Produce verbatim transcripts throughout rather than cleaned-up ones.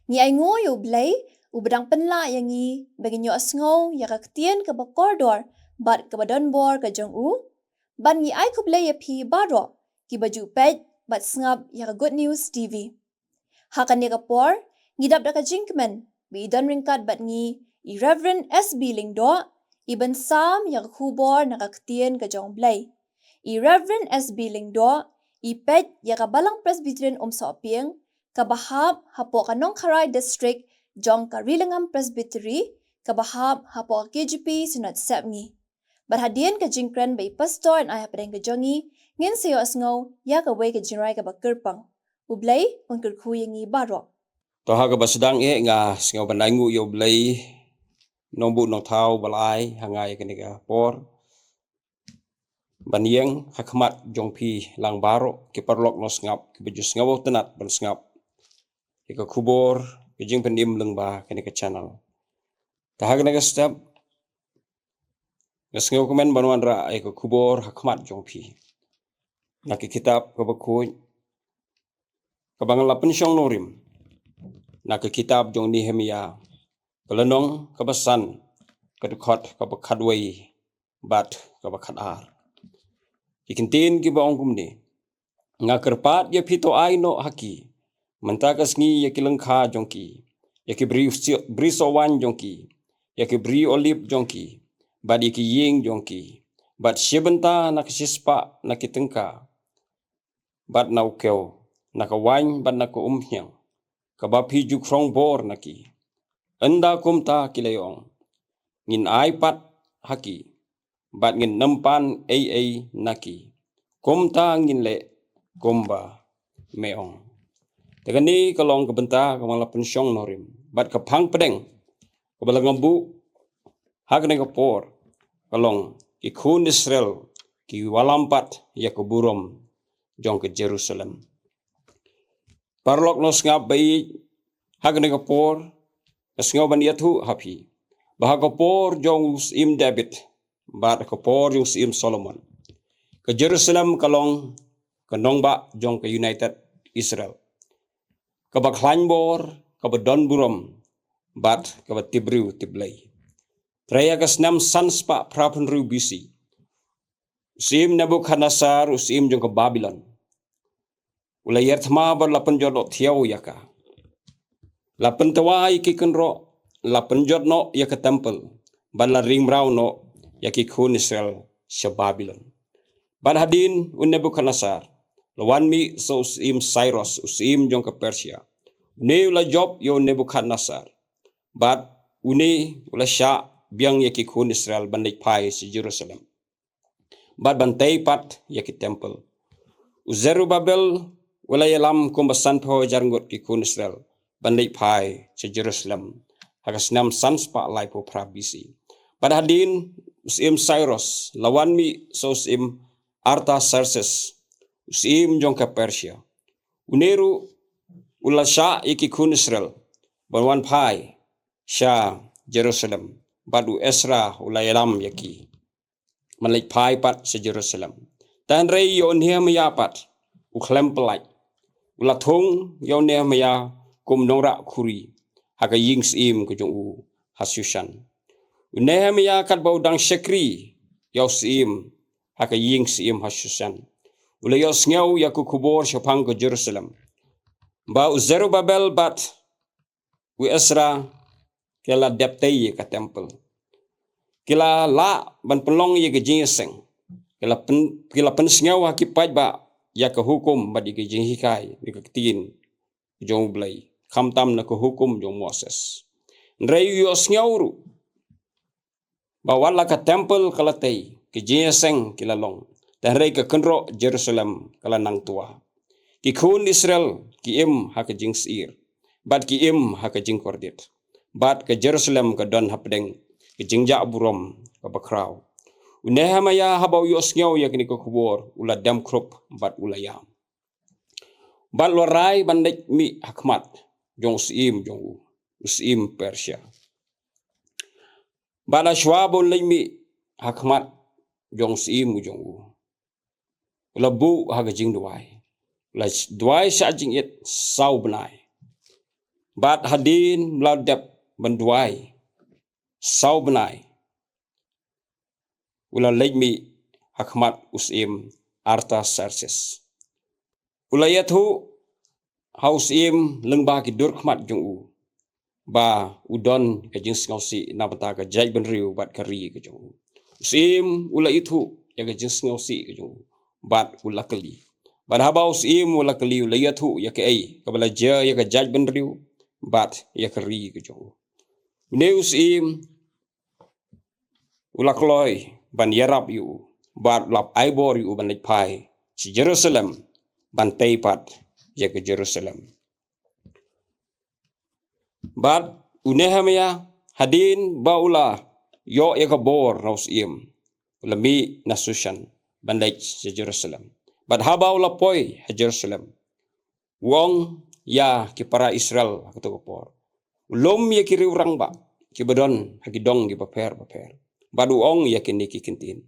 Ngi ainguh ïa U Blei, uba dang pynlah ïa ngi ba ngin ïohsngew ïa ka ktien kaba kordor bad kaba donbor ka jong u. Bad ngi ai khublei ïa phi baroh kiba ju peit bad sngap ïa ka Good News T V. Ha kane ka por, ngi dap da ka jingkmen ba i don ryngkat bad ngi i Reverend S B Lyngdoh, iban sam ïa ka khubor na ka ktien ka jong U Blei. I Reverend S B Lyngdoh i peit ïa ka Balang Presbyterian Umsohpieng, kaba hap hapoh ka Nongkharai District jong ka Rilangam Presbytery, kaba hap hapoh ka K J P Synod Sepngi. Bad hadien ka jingkren ba i pastor yn ai hapdeng ka jong ngi, ngin sa ïohsngew ïa kawei ka jingrwai kaba kyrpang. U Blei un kyrkhu ïa ngi baroh. To ha kaba sdang eh nga sngew ban ainguh ïa U Blei, Nongbuh Nongthaw ba la ai ha nga ïa kane ka por ban ïeng ha khmat jong phi lang baroh ki paralok nongsngap kiba ju sngewtynnat ban sngap ïa ka khubor ka jingpynim lyngba kane ka channel. Te ha kane ka step nga sngewkmen ban wanrah ïa ka khubor ha khmat jong phi na ka kitab kaba khuid kaba nga la pynshong nongrim na ka kitab jong Nehemia, ka lynnong kaba san, ka dkhot kaba khatwei bad kaba khatar. Ki ktien kiba ong kumne: Nga kyrpad ïa phi to ai noh ha ki mynta ka sngi ïa ki lyngkha jong ki, ïa ki bri, bri sohwaiñ jong ki, ïa ki bri olib jong ki, bad ïa ki ïing jong ki, bad shi bynta na ka shispah na ki tyngka bad na u kew, na ka waiñ bad na ka umhniang, kaba phi ju khrong bor na ki. Ynda kumta ki la ïa ong, ngin ai pat ha ki bad ngin ym pan ei ei na ki. Kumta ngin leh kumba me ong. Te kane ka long ka bynta kaba nga la pynshong nongrim. Bad ka phang pdeng kaba la nga buh ha kane ka por ka long: Ki khun Israel ki wallam pat ïa ka burom jong ka Jerusalem. Paralok nongsngap ba ïeit, ha kane ka por nga sngew ban ïathuh ha phi ba ha ka por jong u Syiem David bad ha ka por jong u Syiem Solomon, ka Jerusalem ka long ka nongbah jong ka United Israel, kaba khlaiñ bor, kaba don burom bad kaba tip briew tip Blei. Hynrei ha ka snem san spah phra phew hynriew B C, u Syiem Nebukhadnessar, u syiem jong ka Babilon, u la ïar thma bad la pynjot noh thiaw ïa ka. La pyntwa ïa ki kynroh, la pynjot noh ïa ka temple, bad la ring mraw noh ïa ki khun Israel sha Babilon. Bad hadien u Nebukhadnessar la wan mih sa u Syiem Cyrus, u syiem jong ka Persia. Une u la jop ïa u Nebukhadnessar, bad une u la shah biang ïa ki khun Israel ban leit phai sha Jerusalem bad ban tei pat ïa ki temple. U Zerubbabel u la ïalam kumba san phew hajar ngut ki khun Israel ban leit phai sha Jerusalem ha ka snem san spah laiphew phra B C. Bad hadien u Syiem Cyrus la wan mih sa u Syiem Artaxerxes, u syiem jong ka Persia. Une ruh u la shah ïa ki khun Israel ban wan phai sha Jerusalem, bad u Ezra u la ïalam ïa ki ban leit phai pat sha Jerusalem. Te hynrei ïa u Nehemia pat u khlem pyllait, u la thung ïa u Nehemia kum nongrah khuri ha ka ïing syiem ka jong u ha Shushan. U Nehemia katba u dang shakri ïa u syiem ha ka ïing syiem ha Shushan, u la ïohsngew ïa ka khubor shaphang ka Jerusalem, ba u Zerubbabel bad u Ezra ki la dep tei ïa ka temple. Ki la lah ban pynlong ïa ka jingïaseng. Ki la pyn, ki la pynsngew ha ki paidbah ïa ka hukum bad ïa ka jinghikai na ka ktien jong U Blei, khamtam na ka hukum jong u Moses. Hynrei u ïohsngew ruh ba wat la ka temple ka la tei, ka jingïaseng ki la long, te hynrei ka kynroh Jerusalem ka la nang twa. Ki khun Israel ki im ha ka jingsyier bad ki im ha ka jingkordit, bad ka Jerusalem ka don hapdeng ka jingjah burom kaba khraw. U Nehemia haba u ïohsngew ïa kane ka khubor u la dem khrup bad u la ïam. Bad u la rai ban leit mih ha khmat jong u syiem jong u, u syiem Persia. Bad ha shuwa ba un leit mih ha khmat jong u syiem u jong u, u la buh ha ka jingduwai. U la duwai shah jingit saw bnai. Bad hadien ba u la dep ban duwai saw bnai, u la leit mih ha khmat u syiem Artaxerxes. U la ïathuh ha u syiem lyngba ki dur khmat jong u ba u don ka jingsngewsih na bynta ka jaitbynriew bad ka ri ka jong u. U syiem u la ïathuh ïa ka jingsngewsih ka jong u bad u la kylli. Bad haba u syiem u la kylli, u la ïathuh ïa kaei kaba la jia ïa ka jaitbynriew bad ïa ka ri ka jong u. Une u syiem u la kloi ban ïarap ïa u bad u la ai bor ïa u ban leit phai sha Jerusalem, ban tei pat ïa ka Jerusalem. Bad u Nehemiah, hadien ba u la ïoh ïa ka bor na u syiem, u la mih na Shushan ban leit sha Jerusalem. Bad haba u la poi ha Jerusalem, u ong ïa ki para Israel ha kato ka por, u lum ïa ki riew rangbah kiba don ha ki dong kiba pher bapher, bad u ong ïa kine ki kyntien: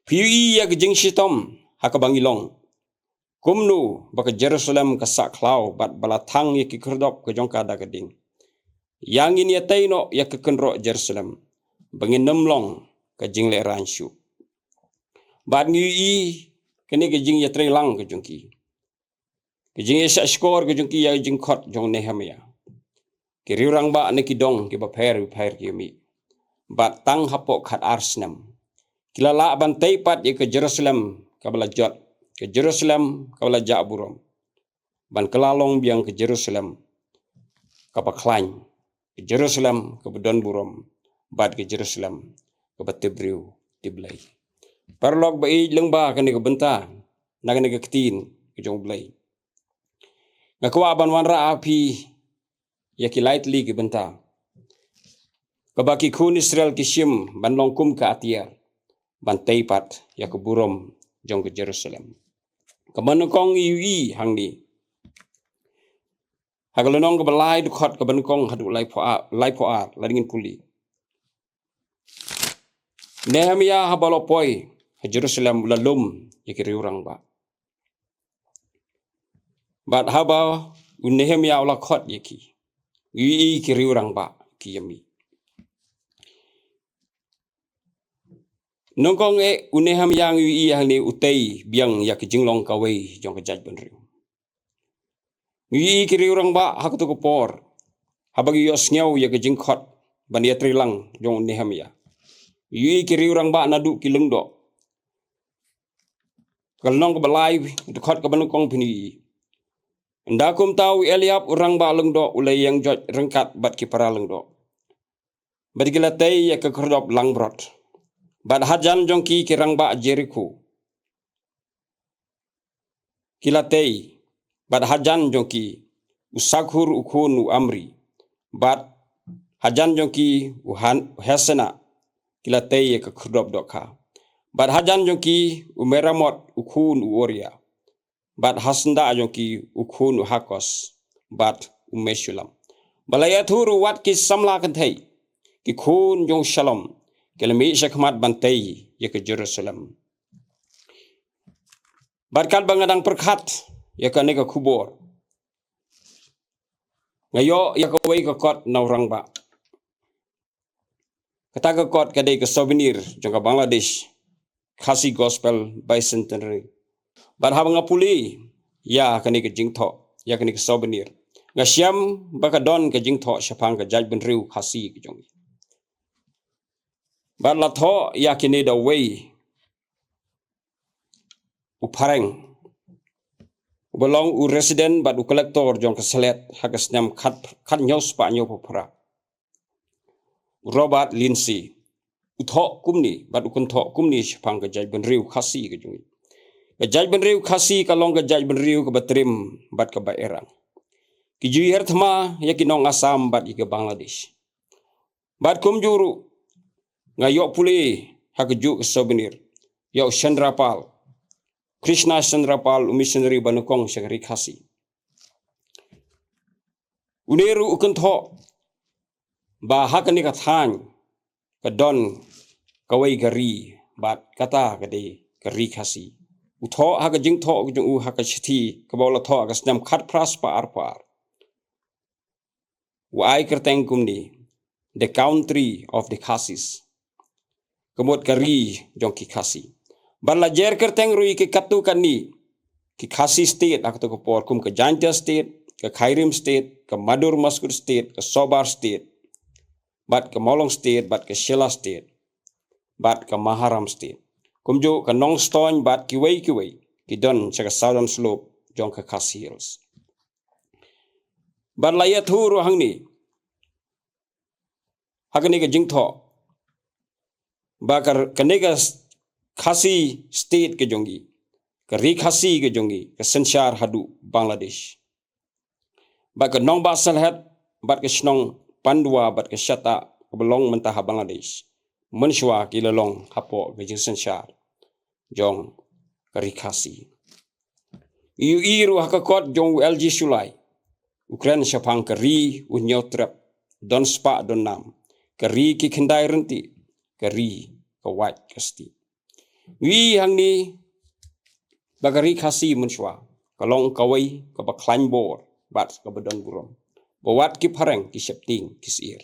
Phi ïohi ïa ka jingshitom ha kaba ngi long, kumno ba ka Jerusalem ka sah khlaw bad ba la thang ïa ki khyrdop ka jong ka da ka ding. Ïa ngin ïatei noh ïa ka kynroh Jerusalem, ba ngin ym long ka jinglehrain shuh. Bad ngi ïohi kane ka jingïatreilang ka jong ki, ka jingïashah shkor ka jong ki ïa ka jingkhot jong u Nehemiah. Ki riew rangbah na ki dong kiba pher bapher ki ïa mih. Bad tang hapoh khatar snem, ki la lah ban tei pat ïa ka Jerusalem kaba la jot, ka Jerusalem kaba la jah burom, ban kylla long biang ka Jerusalem kaba khlaiñ, ka Jerusalem kaba don burom, bad ka Jerusalem kaba tip briew tip Blei. Paralok ba ïeit, lyngba kane ka bynta na kane ka ktien ka jong U Blei, nga kwah ban wanrah ha phi ïa ki lai tylli ki bynta kaba ki khun Israel ki shim ban long kum ka atiar ban tei pat ïa ka burom jong ka Jerusalem. Kaba nyngkong, ngi ïohi hangne ha ka lynnong kaba lai, dkhot kaba nyngkong haduh laiphew ar, laiphew ar, lada ngin pule. Nehemiah haba u la poi ha Jerusalem u la lum ïa ki riew rangbah. Bad haba u Nehemiah u la khot ïa ki, ngi ïohi ki riew rangbah ki ïa mih. Nyngkong eh, u Nehemiah ngi ïohi hangne u tei biang ïa ka jinglong kawei jong ka jaitbynriew. Ngi ïohi ki riew rangbah ha kato ka por, haba ki ïohsngew ïa ka jingkhot ban ïatreilang jong u Nehemiah, ngi ïohi ki riew rangbah naduh ki lyngdoh. Ka lynnong kaba lai, dkhot kaba nyngkong, phin ïohi: Ynda kumta u Eliab u rangbah lyngdoh u la ïeng joit ryngkat bad ki para lyngdoh, bad ki la tei ïa ka khyrdop langbrot. Bad hajan jong ki, ki rangbah Jerikho ki la tei, bad hajan jong ki u Sakhur u khun u Amri, bad hajan jong ki u Han-, u Hasenah, ki la tei ïa ka khyrdop dohkha. Bad hajan jong ki u Meramot u khun u Uria, bad hasyndah jong ki u khun u Hakos bad u Meshulam. Ba la ïathuh ruh wat ki samla kynthei, ki khun jong u Shallum, ki la mih shakhmat ban tei ïa ka Jerusalem. Bad katba nga dang pyrkhat ïa kane ka khubor, nga ïoh ïa kawei ka kot na u rangbah. Kata ka kot ka dei ka souvenir jong ka Bangladesh Khasi Gospel Bicentenary. Bad haba nga pule ïa kane ka jingthoh, ïa kane ka souvenir, nga shem ba ka don ka jingthoh shaphang ka jaitbynriew Khasi ka jong ngi. Bad la thoh ïa kine da uwei u phareng uba long u resident bad u collector jong ka slet ha ka snem khat, khat hynñiew spah hynñiewphew phra, u Robert Lindsay. U thoh kumne bad u kynthoh kumne shaphang ka jaitbynriew Khasi ka jong ngi. Ka jaitbynriew Khasi ka long ka jaitbynriew kaba trim bad kaba erang. Ki ju hiar thma ïa ki nong Assam bad ïa ki Bangladesh. Bad kumjuh ruh nga ïoh pule ha kajuh ka souvenir ïa u Chandrapal, Krishna Chandrapal, u missionary ba nyngkong sha ka ri Khasi. Une ruh u kynthoh ba ha kane ka thaiñ ka don kawei ka ri, bad kata ka dei ka ri Khasi. U thoh ha ka jingthoh ka jong u ha ka shithi kaba u la thoh ha ka snem khat phra spah arphew ar. u ai kyrteng kumne, the country of the Khasis. Ka mut ka ri jong ki Khasi. Bad la jer kyrteng ruh ïa ki katto katne ki Khasi state ha kato ka por, kum ka Jaintia state, ka Khyrim state, ka Madur Maskut state, ka Sobar state, bad ka Mawlong state, bad ka Shella state, bad ka Maharam state. Kumjuh ka Nongstoiñ bad kiwei kiwei ki don sha ka southern slope jong ka Khasi Hills. Bad la ïathuh ruh hangne ha kane ka jingthoh ba ka, kane ka s-, Khasi state ka jong ngi, ka ri Khasi ka jong ngi ka synshar haduh Bangladesh. Bad ka nongbah Sylhet bad ka shnong Pandua bad ka Shata kaba long mynta ha Bangladesh, mynshuwa ki la long hapoh ka jingsynshar jong ka ri Khasi. Ïohi ruh ha ka kot jong u L G Shullai, u kren shaphang ka ri u Hynñiewtrep, don spah don nam, ka ri ki khyndai ryntih, ka ri ka wait ka stieh. Ïohi hangne ba ka ri Khasi mynshuwa ka long kawei kaba khlaiñ bor bad kaba don burom, ba wat ki phareng ki sheptieng ki shyiar.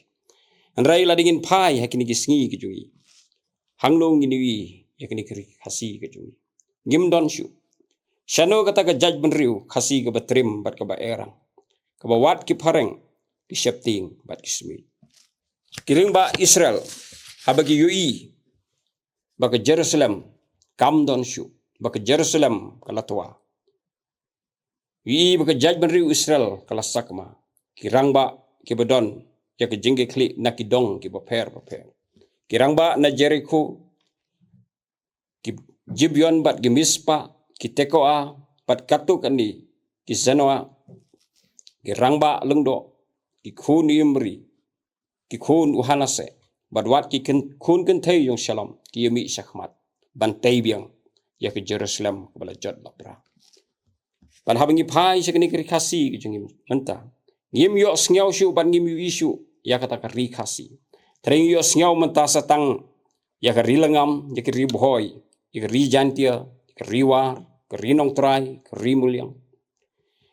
Hynrei lada ngin phai ha kine ki sngi ki jong ngi, hangno ngin ïohi ïa kine ki ri Khasi ki jong ngi? Ngim don shuh. Shano kata ka jaitbynriew Khasi kaba trim bad kaba erang, kaba wat ki phareng ki sheptieng bad ki shmit? Ki rangbah Israel, haba ki ïohi ba ka Jerusalem kam don shuh, ba ka Jerusalem ka la twa, ïohi ba ka jaitbynriew Israel ka la sakma, ki rangbah kiba don ïa ka jingkitkhlieh na ki dong kiba pher bapher, ki rangbah na Jerikho, ki Gibeon bad ki Mizpa, ki Tekoa bad katto katne ki Zanoa, ki rangbah lyngdoh, ki khun Imri, ki khun u Hanaseh, bad wat ki kyn-, khun kynthei jong Shallum ki ïa mih shakhmat ban tei biang ïa ka Jerusalem kaba la jot la pra. Bad haba ngi phai sha kane ka ri Khasi ka jong ngi mynta, ngim ïohsngew shuh bad ngim ïohi shuh ïa kata ka ri Khasi. Te ngi ïohsngew mynta sa tang ïa ka ri Lyngngam, ïa ka ri Bhoi, ïa ka ri Jaintia, ïa ka ri War, ka ri Nongtrai, ka ri Muliang.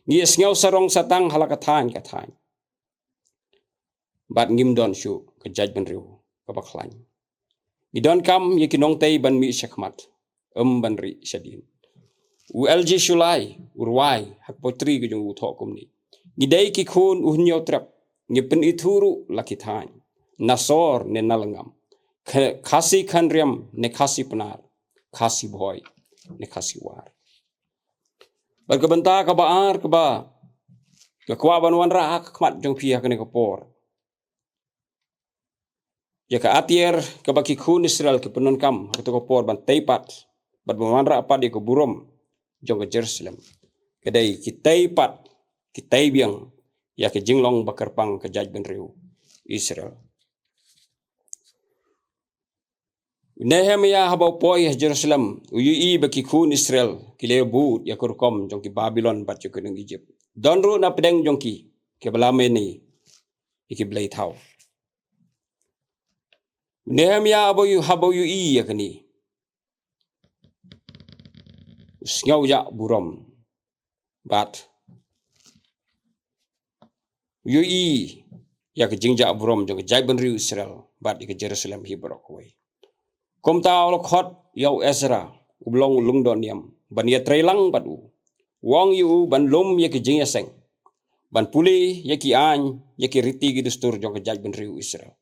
Ngi ïohsngew sarong sa tang ha la ka thaiñ ka thaiñ. Bad ngim don shuh ka jaitbynriew kaba khlaiñ. Ngi donkam ïa ki nongtei ban mih shakhmat, ym ban rieh shadien. U L G Shullai u rwai ha ka poetry ka jong u, u thoh kumne: Ngi dei ki khun u Hynñiewtrep, ngi pynithuh ruh la ki thaiñ, na sor ne na lyngngam, Kh-, Khasi Khanriam ne Khasi Pnar, Khasi Bhoi ne Khasi War. Bad ka bynta kaba ar kaba nga kwah ban wanrah ha khmat jong phi ha kane ka por, ïa ka atiar kaba ki khun Israel ki pyndonkam ha kato ka por ban tei pat bad ban wanrah pat ïa ka burom jong ka Jerusalem, ka dei ki tei pat, ki tei biang ïa ka jinglong ba kyrpang ka jaitbynriew Israel. Nehemia haba u poi ha Jerusalem, u ïohi ba ki khun Israel ki la bud ïa ka rukom jong ki Babilon bad jong ki nong Ijipt. Don ruh na pdeng jong ki kiba la mane ïa ki blei thaw. Nehemia haba u, haba u ïohi ïa kane, u sngew jah burom bad u ïohi ïa ka jingjah burom jong ka jaitbynriew Israel bad ïa ka Jerusalem hi baroh kawei. Kumta u la khot ïa u Ezra, uba long u lyngdoh niam, ban ïatreilang bad u. U ong ïa u ban lum ïa ki jingïaseng, ban pule ïa ki aiñ, ïa ki riti ki dustur jong ka jaitbynriew Israel,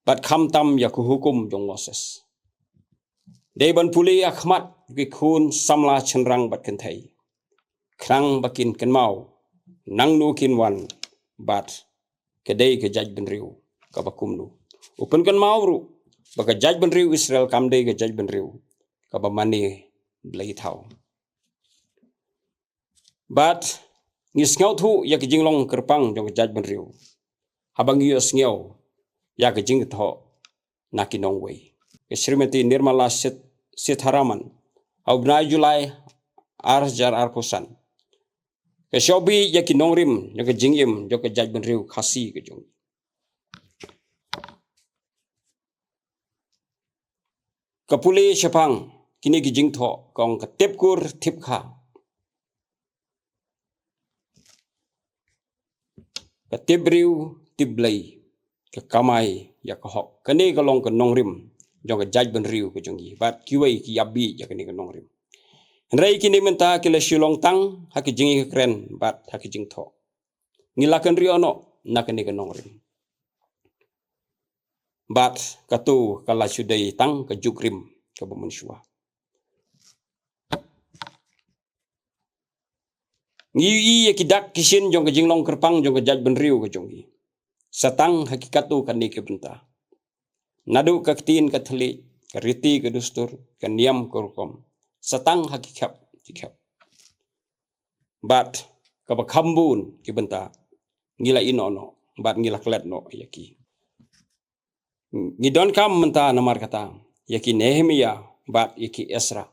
bad khamtam ïa ka hukum jong Moses. Dei ban pule ha khmat ki khun samla shynrang bad kynthei, khnang ba kin kynmaw nangno kin wan bad ka dei ka jaitbynriew kaba kumno. U pynkynmaw ruh ba ka jaitbynriew Israel kam dei ka jaitbynriew kaba mane blei thaw. Bad ngi sngewthuh ïa ka jinglong kyrpang jong ka jaitbynriew haba ngi ïohsngew ïa ka jingthoh na ki nongwei. Ka Srimati Nirmala Sith-, Sitharaman, ha u bnai July ar hajar arphew san, ka shoh bih ïa ki nongrim jong ka jingim jong ka jaitbynriew Khasi ka jong ngi. Ka pule shaphang kine ki jingthoh, ka ong: Ka tip kur tip kha, Ka tip briew, tip Blei, ka kamai ïa ka hok. Kane ka long ka nongrim jong ka jaitbynriew ka jong ngi. Bad kiwei ki ïap bih ïa kane ka nongrim. Hynrei kine mynta ki la shu long tang ha ka jingïakren bad ha ka jingthoh. Ngi la kynriah noh na kane ka nongrim. Bad kato ka la shu dei tang ka juk rim kaba mynshuwa. Ngi ïohi ïa ki dak ki shin jong ka jinglong kyrpang jong ka jaitbynriew ka jong ngi. Sa tang ha ki katto katne ki bynta. Naduh ka ktien ka thylliej, ka riti ka dustur, ka niam ka rukom. Sa tang ha ki khep ki khep. Bad kaba kham bun ki bynta ngi la ïehnoh noh bad ngi la klet noh ïa ki. Ngi donkam mynta namar kata ïa ki Nehemiah bad ïa ki Ezra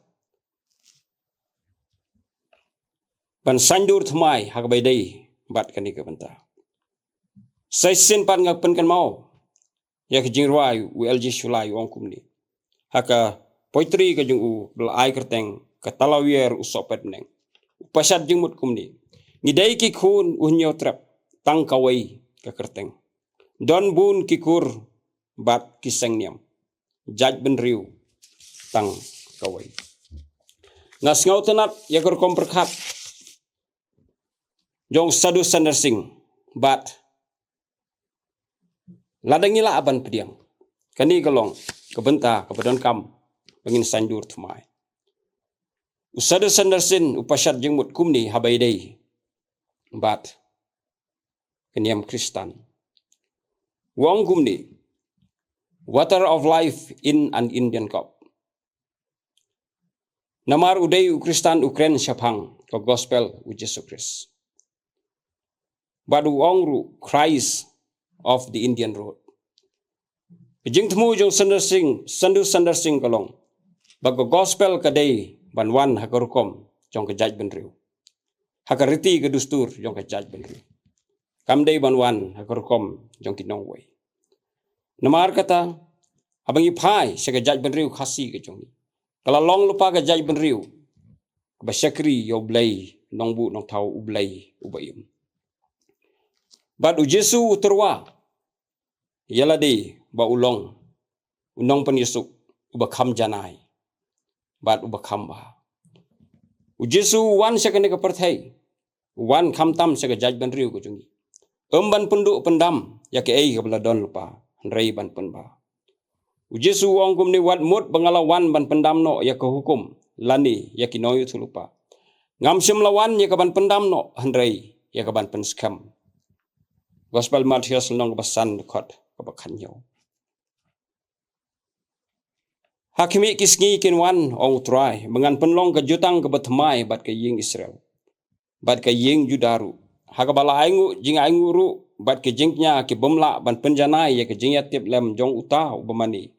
ban saiñdur thymmai ha kaba ïadei bad kane ka bynta. Sa shisien pat nga pynkynmaw ïa ka jingrwai u L J Shullai u ong kumne ha ka poetry ka jong u ba la ai kyrteng Ka Talawiar u Sohpetbneng. U pashat jingmut kumne: Ngi dei ki khun u Hynñiewtrep, tang kawei ka kyrteng. Don bun ki kur bad ki seng niam, jaitbynriew tang kawei. Nga sngewtynnat ïa ka rukom pyrkhat jong Sadhu Sundar Singh bad lada ngi lah ban pdiang, kane ka long ka bynta kaba donkam ba ngin saiñdur thymmai. U Sadhu Sundar Singh u pashat jingmut kumne haba ïadei bad ka niam Khristan. U ong kumne: Water of life in an Indian cup. Namar u dei u Khristan u kren shaphang ka gospel u Jisu Khrist. Bad u ong ruh Christ of the Indian road. Ka jingthmu jong Sundar Singh, Sadhu Sundar Singh ka long ba ka gospel ka dei ban wan ha ka rukom jong ka jaitbynriew, ha ka riti ka dustur jong ka jaitbynriew. Kam dei ban wan ha ka rukom jong ki nongwei. Namar kata, haba ngi phai sha ka jaitbynriew Khasi ka jong ngi, ka la long lypa ka jaitbynriew kaba shakri ïa U Blei, Nongbuh Nongthaw, U Blei uba im. Bad u Jisu u tyrwa ïa lade ba u long u nongpynïasuk uba kham janai bad uba kham bha. U Jisu u wan sha kane ka pyrthei, u wan khamtam sha ka jaitbynriew ka jong ngi, ym ban pynduh pyndam ïa kaei kaba la don lypa, hynrei ban pynbha. U Jisu u ong kumne: Wat mut ba nga la wan ban pyndam noh ïa ka hukum lane ïa ki nongïathuhlypa. Ngam shym la wan ïa ka ban pyndam noh, hynrei ïa ka ban pynskhem. Gospel Mathaios lynnong kaba san, dkhot kaba khathynñiew. Ha khmih ki sngi kin wan, ong U Trai, ba ngan pynlong ka jutang kaba thymmai bad ka ïing Israel bad ka ïing Judah ruh, ha kaba la ainguh jingainguh ruh bad ka jingkñia ki bym lah ban pynjanai ïa ka jingïatiplem jong uta uba mane.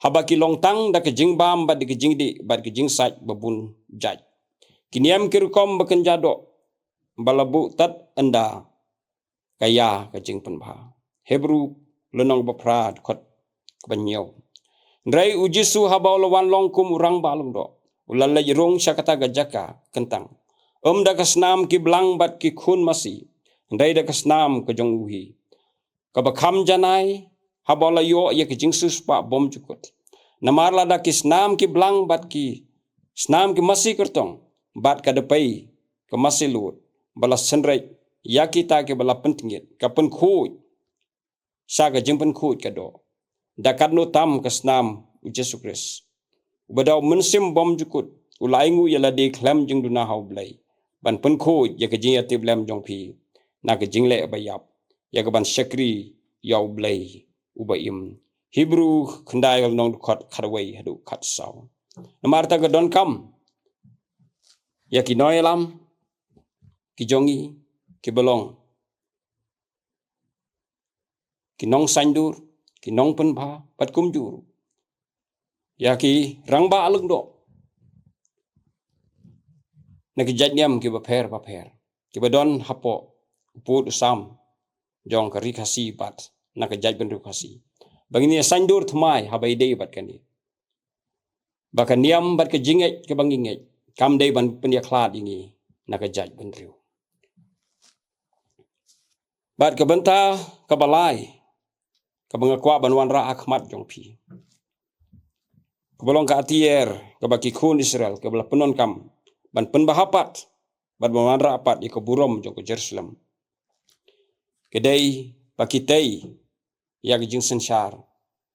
Haba ki long tang da ka jingbam bad da ka jingdih bad ka jingsait ba bun jait, ki niam ki rukom ba kynja doh, ba la buh tad ynda ka ïa ka jingpynbha. Hebru lynnong ba phra, dkhot kaba hynñiew. Hynrei u Jisu haba u la wan long kum u Rangbah Lyngdoh, u la leit rung sha kata ka jaka kyntang, ym da ka snam ki blang bad ki khun masi, hynrei da ka snam ka jong u hi, kaba kham janai, haba u la ïoh ïa ka jingsiewspah bymjukut. Namar lada ki snam ki blang bad ki snam ki masi kyrtong, bad ka dpei ka masi lud ba la synreit ïa kita kiba la pyntngit, ka pynkhuid sha ka jingpynkhuid ka doh, da katno tam ka snam u Jisu Khrist, uba da u Mynsiem Bymjukut u la ainguh ïa lade khlem jingduna ha U Blei, ban pynkhuid ïa ka jingïatiplem jong phi na ka jingleh ba ïap, ïa ka ban shakri ïa U Blei uba im. Hebru khyndai, lynnong, dkhot khatwei haduh khatsaw. Namar kata ka donkam ïa ki nongïalam ki jong ngi kiba long ki nongsaiñdur, ki nongpynbha, bad kumjuh ïa ki Rangbah Lyngdoh na ki jait niam kiba pher bapher, kiba don hapoh u pud u sam jong ka Ri Khasi bad na ka jaitbynriew Khasi, ba ngin ïa saiñdur thymmai haba ïadei bad kane, ba ka niam bad ka jingngeit kaba ngi ngeit kam dei ban pynïakhlad ïa ngi na ka jaitbynriew. Bad ka bynta kaba lai, kaba nga kwah ban wanrah ha khmat jong phi, kaba long ka atiar kaba ki khun Israel kiba la pyndonkam ban pynbha pat bad ban wanrah pat ïa ka burom jong ka Jerusalem, ka dei ba ki tei ïa ka jingsynshar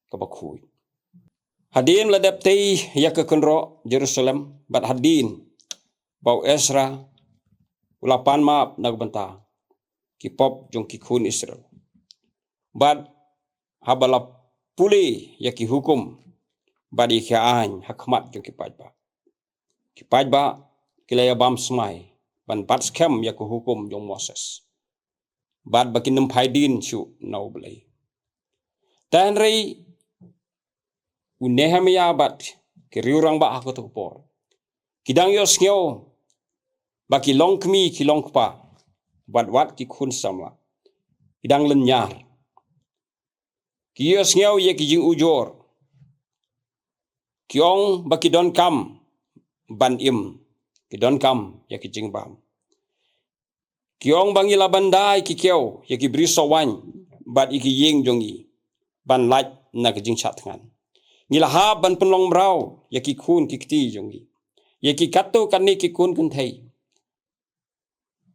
kaba khuid. Hadien la dep tei ïa ka kynroh Jerusalem, bad hadien ba u Ezra u la pan map na ka bynta ki pop jong ki khun Israel, bad haba la pule ïa ki hukum bad ïa ki aiñ ha khmat jong ki paidbah, ki paidbah ki la ïa bam smai ban bat skhem ïa ka hukum jong Moses, bad ba kin ym phai dien shuh na U Blei. Te hynrei u Nehemia bad ki riew rangbah ha kato ka por ki dang ïohsngew ba ki longkmie ki longkpa bad wat ki khun samla ki dang lynñiar. Ki ïohsngew ïa ki jingujor. Ki ong ba ki donkam ban im, ki donkam ïa ki jingbam. Ki ong ba ngi la ban da ïa ki kiew ïa ki brisoh waiñ bad ïa ki ïing jong ngi ban lait na ka jingshah thngan. Ngi la hap ban pynlong mraw ïa ki khun ki kti jong ngi, ïa ki katto katne ki khun kynthei.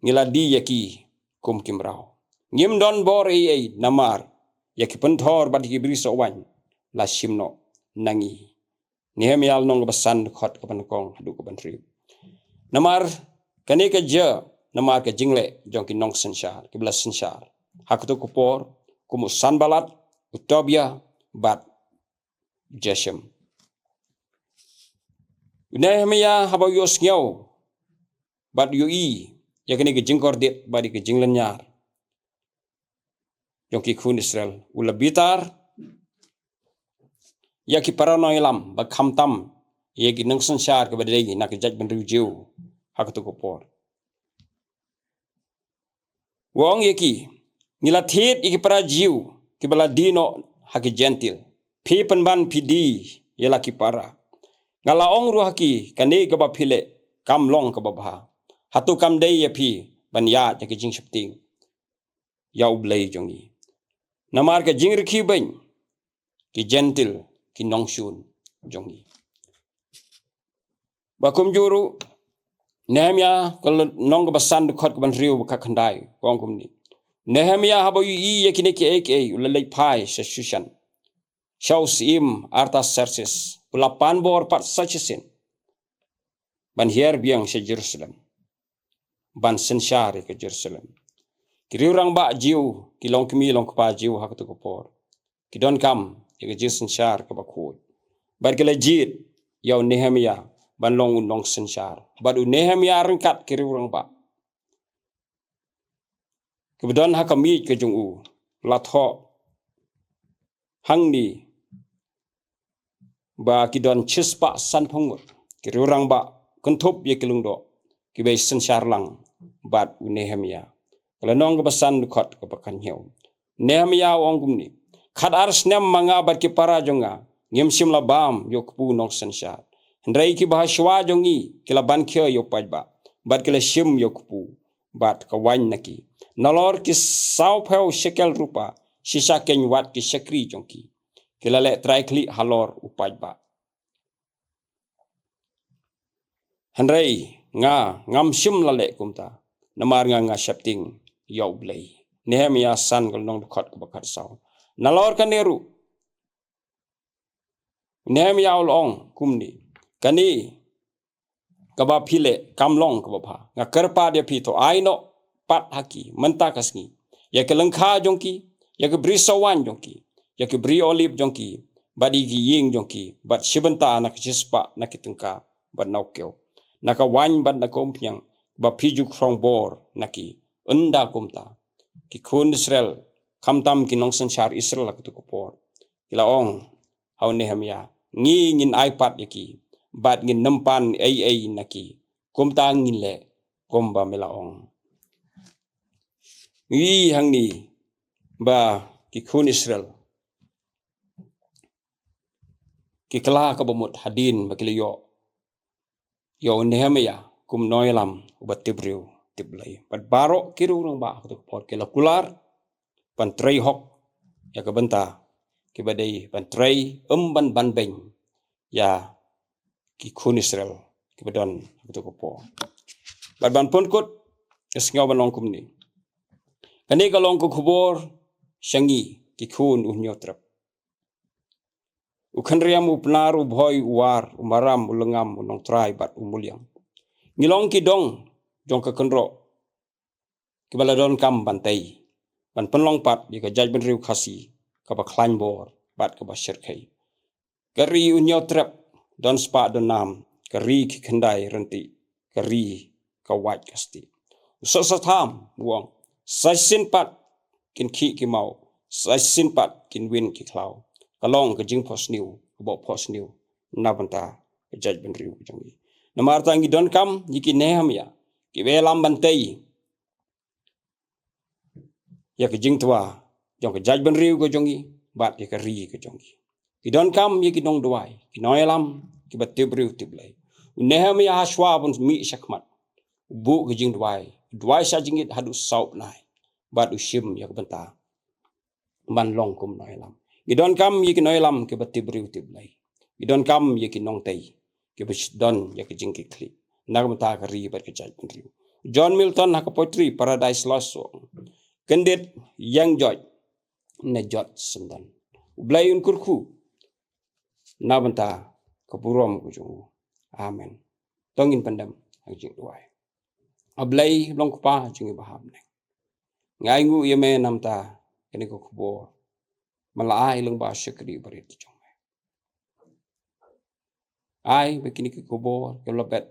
Ngi la die ïa ki kum ki mraw. Ngim don bor ei ei namar ïa ki pynthor bad ïa ki brisoh waiñ la shim noh na ngi. Nehemia lynnong kaba san, dkhot kaba nyngkong haduh kaba hynriew. Namar kane ka jia namar ka jingleh jong ki nongsynshar kiba la synshar ha kato ka por, kum u Sanballat, u Tobia bad u Geshem. U Nehemia haba u ïohsngew bad u ïohi ïa kane ka jingkordit bad ïa ka jinglynñiar jong ki khun Israel, u la bitar ïa ki para nongïalam bad khamtam ïa ki nongsynshar kiba dei na ka jaitbynriew Jiw ha kato ka por. U ong ïa ki, ngi la thied ïa ki para Jiw kiba la die noh ha ki Jentil. Phi pynban phi die ïa la ki para. Nga la ong ruh ha ki, kane kaba phi leh kam long kaba bha. Hato kam dei ïa phi ban ïaid ïa ki jingsheptieng ïa U Blei jong ngi? Namar ka jingrkhie beiñ ki Jentil ki nongshun jong ngi. Ba kumjuh ruh Nehemia ka lynnong kaba san, dkhot kaba hynriew bad ka khyndai, ka ong kumne. Nehemia haba u ïohi ïa kine kiei kiei u la leit phai sha Shushan, sha u syiem Artaserses, u la pan bor pat sa shisien ban hiar biang sha Jerusalem, ban synshar ïa ka Jerusalem. Ki riew rangbah Jiw, ki longkmie longkpa Jiw ha kato ka por, ki donkam ïa ka jingsynshar kaba khuid. Bad ki la jied ïa u Nehemia ban long u nongsynshar. Bad u Nehemia ryngkat ki riew rangbah kiba don ha ka miej ka jong u la thoh hangne ba ki don shispah sanphew ngut ki riew rangbah kynthup ïa ki lyngdoh kiba synshar lang bad u Nehemia. Ka lynnong kaba san, dkhot kaba khathynñiew. Nehemia u ong kumne, khatar snem ma nga bad ki para jong nga ngim shym la bam ïa u kpu nongsynshar. Hynrei kiba ha shuwa jong ngi ki la ban khia ïa u paidbah bad ki la shim ïa u kpu bad ka waiñ na ki. Nalor ki sawphew shekel rupa shisha keiñ wat ki shakri jong ki ki la leh trai khlieh halor u paidbah. Hynrei nga, ngam shym la leh kumta, namar nga, nga sheptieng ïa U Blei. Nehemia san, ka lynnong, dkhot kaba khatsaw. Nalor kane ruh Nehemia u la ong kumne, kane kaba phi leh kam long kaba bha. Nga kyrpad ïa phi, to ai noh pat ha ki mynta ka sngi ïa ki lyngkha jong ki, ïa ki bri sawaiñ jong ki, ïa ki bri olib jong ki, bad ïa ki ïing jong ki, bad shibynta na ka shispah na ki tyngka bad na u kiew, na ka waiñ bad na ka umphniang ba phi ju khrong bor na ki. Ynda kumta ki khun Israel, khamtam ki nongsynshar Israel ha kato ka por, ki la ong ha u Nehemia, ngi ngin ai pat ïa ki bad ngin ym pan ei ei na ki, kumta ngin leh kumba me la ong. Ngi ïohi hangne ba ki khun Israel ki kylla kaba mut hadien ba ki la ïoh ïa u Nehemia kum nongïalam uba tip briew tip Blei. Bad baroh ki riew rangbah ha kato ka por ki la kular ban trei hok ïa ka bynta kiba dei ban trei, ym ban ban beiñ ïa ki khun Israel kiba don ha kato ka por. Bad ban pynkut, nga sngew ban ong kumne. Kane ka long ka khubor sha ngi ki khun u Hynñiewtrep. U Khynriam, u Pnar, u Bhoi, u War, u Maram, u Lyngngam, u Nongtrai bad u Muliang. Ngi long ki dong jong ka kynroh kiba la donkam ban tei, ban pynlong pat ïa ka jaitbynriew Khasi kaba khlaiñ bor bad kaba shyrkhei. Ka ri u Hynñiewtrep, don spah don nam, ka ri ki khyndai ryntih, ka ri ka wait ka stieh. U Soh Satham u ong, sa shisien pat kin khih ki maw, sa shisien pat kin win ki khlaw. Ka long ka jingphohsniew kaba phohsniew na bynta ka jaitbynriew ka jong ngi. Namar ta ngi donkam ïa ki Nehemiah kiba ïalam ban tei ïa ka jingtwa jong ka jaitbynriew ka jong ngi bad ïa ka ri ka jong ngi. Ki donkam ïa ki nongduwai, ki nongïalam kiba tip briew tip Blei. U Nehemiah, hashwa ban mih shakhmat, u buh ka jingduwai, u duwai sha jingit haduh saw bnai bad u shim ïa ka bynta ban long kum nongïalam. Ngi donkam ïa ki nongïalam kiba tip briew tip Blei. Ngi donkam ïa ki nongtei kiba sh-, don ïa ka jingkitkhlieh na ka bynta ka ri bad ka jaitbynriew. John Milton ha ka poetry Paradise Lost u ong, kyndit, ïeng joit ne jot syndon. U Blei un kyrkhu na bynta ka burom ka jong u. Amen. To ngin pyndem ha ka jingduwai. A Blei, A Blei Kpa jong ngi ba ha bneng, nga ainguh ïa me namar kane ka khubor ba la ai lyngba u shakri barit jong me. Ai ba kine ki khubor kiba la bet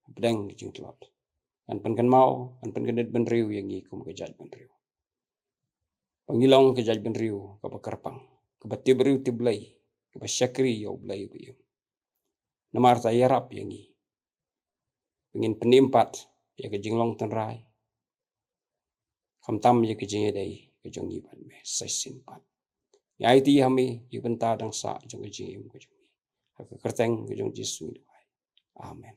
hapdeng ki jingtlot kan pynkynmaw, kan pynkynduh bynriew ïa ngi kum ka jaitbynriew, ba ngi long ka jaitbynriew kaba kyrpang, kaba tip briew tip Blei, kaba shakri ïa U Blei uba im. Namar ta ïarap ïa ngi ba ngin pynim pat ïa ka jinglong tynrai, khamtam ïa ka jingïadei ka jong ngi bad me sa shisien pat. Ngi aiti ha me ïa ka bynta dang sah jong ka jingim ka jong ngi. Ha ka kyrteng ka jong U Jisu ngi duwai. Amen.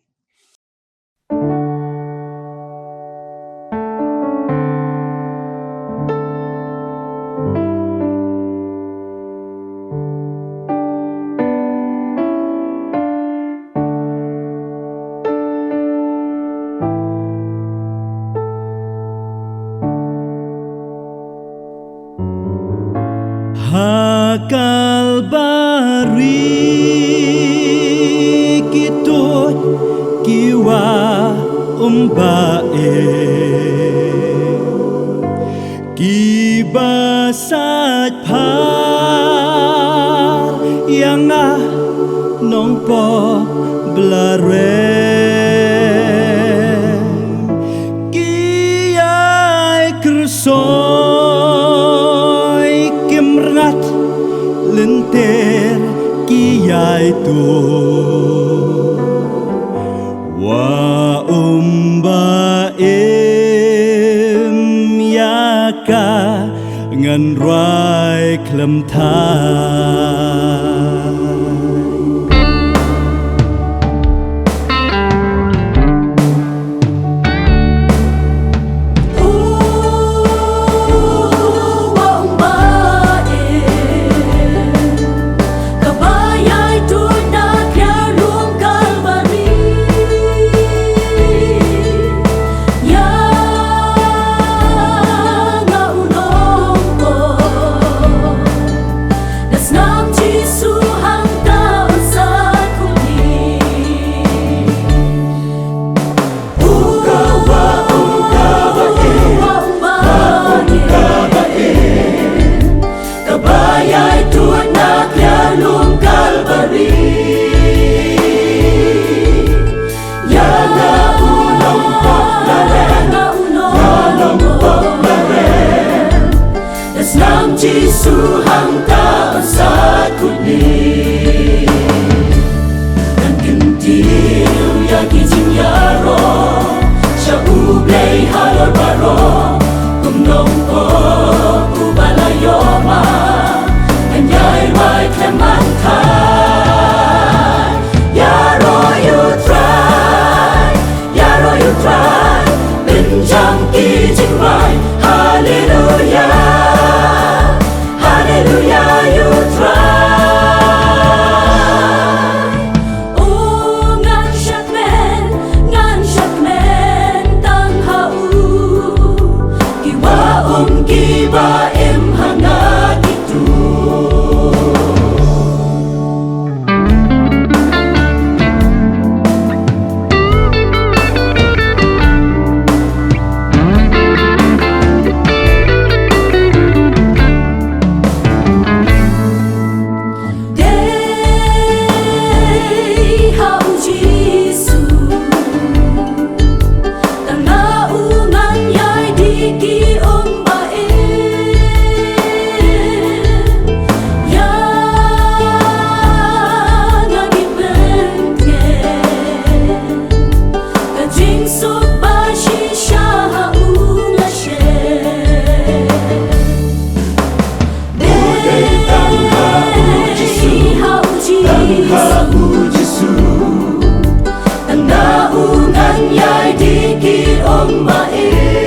Ha Kalbari ki tuid ki wah um ba-im, kiba sait phar ïa nga nongpop ba la rem. Ki ïai kyrsoi kim rngat, lynter ki ïai tuid. Wah um ba-im ïa ka ngan rwai khlem thait. Tang ha u Jisu, tang na u ngan ïai dih ki ong ba eh.